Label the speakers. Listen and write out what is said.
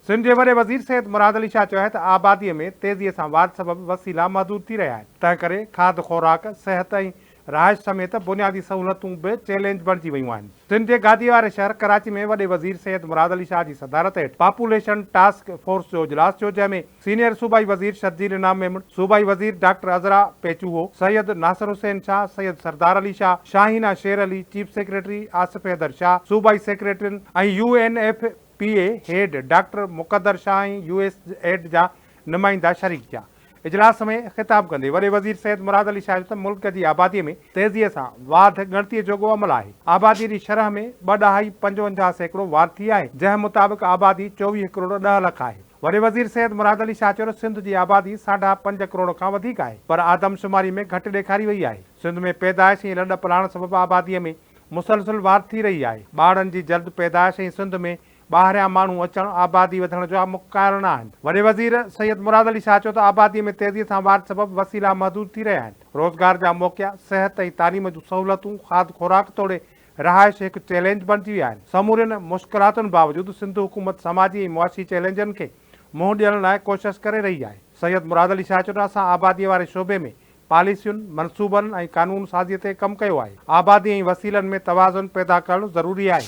Speaker 1: سنڌ جي وڏي وزير سيد مراد علي شاهه چيو آهي ته آبادي ۾ تيزي سان واڌ سبب وسيلا محدود ٿي رهيا آهن، تنهنڪري کاڌ خوراڪ، صحت ۽ رهائش سميت بنيادي سهولتون به چئلينج بڻجي ويون آهن. سنڌ جي گادي واري شهر ڪراچي ۾ وڏي وزير سيد مراد علي شاهه جي صدارت هيٺ پاپوليشن ٽاسڪ فورس جو اجلاس ٿيو، جنهن ۾ سينيئر صوبائي وزير شرجيل انعام ميمڻ، صوبائي وزير doctor Azra Pechuho, Syed Nasir Hussain Shah, Syed Sardar Ali Shah, Shahina Sher Ali, chief secretary Asif Haider Shah, صوبائي سيڪريٽرين ۽ U N F P A head doctor Muqaddar Shah ۽ U S aid جا نمائندا شريڪ ٿيا. اجلاس ۾ خطاب ڪندي وڏي وزير سيد مراد علي شاهه چيو ته ملڪ جي آبادي ۾ تيزي سان واڌ ڳڻتي جوڳو عمل آهي، آبادي جي شرح ۾ ٻه ڏهائي 55% واڌ ٿي آهي، جنهن مطابق آبادي 24 ڪروڙ 10 لک آهي. وڏي وزير سيد مراد علي شاهه چيو ته سنڌ جي آبادي ساڍا پنج ڪروڙ کان وڌيڪ آهي پر آدمشماري ۾ گهٽ ڏيکاري وئي آهي، سنڌ ۾ پيدائش ۽ لڏ پلاڻ سبب آبادي ۾ مسلسل واڌ ٿي رهي آهي، ٻارڙن جي جلد پيدائش ۽ سنڌ ۾ ٻاهريان ماڻهو اچڻ آبادي وڌڻ جا مک ڪارڻ آهن. وڏي وزير سيد مراد علي شاهه چيو ته آبادي ۾ تيزي سان واڌ سبب وسيلا محدود ٿي رهيا آهن، روزگار جا موقعا، صحت ۽ تعليم جون سهولتون، کاڌ خوراڪ توڙي رهائش هڪ چئلينج بڻجي ويا آهن، سمورين مشڪلاتن باوجود سنڌ حڪومت سماجي ۽ معاشي چئلينجن کي منهن ڏيڻ لاء ڪوشش ڪري رهي آهي. سيد مراد علي شاهه چيو ته اسان آبادي واري شعبي ۾ پاليسين، منصوبن ۽ قانون سازي تي ڪم ڪيو آهي، آبادي ۽ وسيلن ۾ توازن پيدا ڪرڻ ضروري آهي.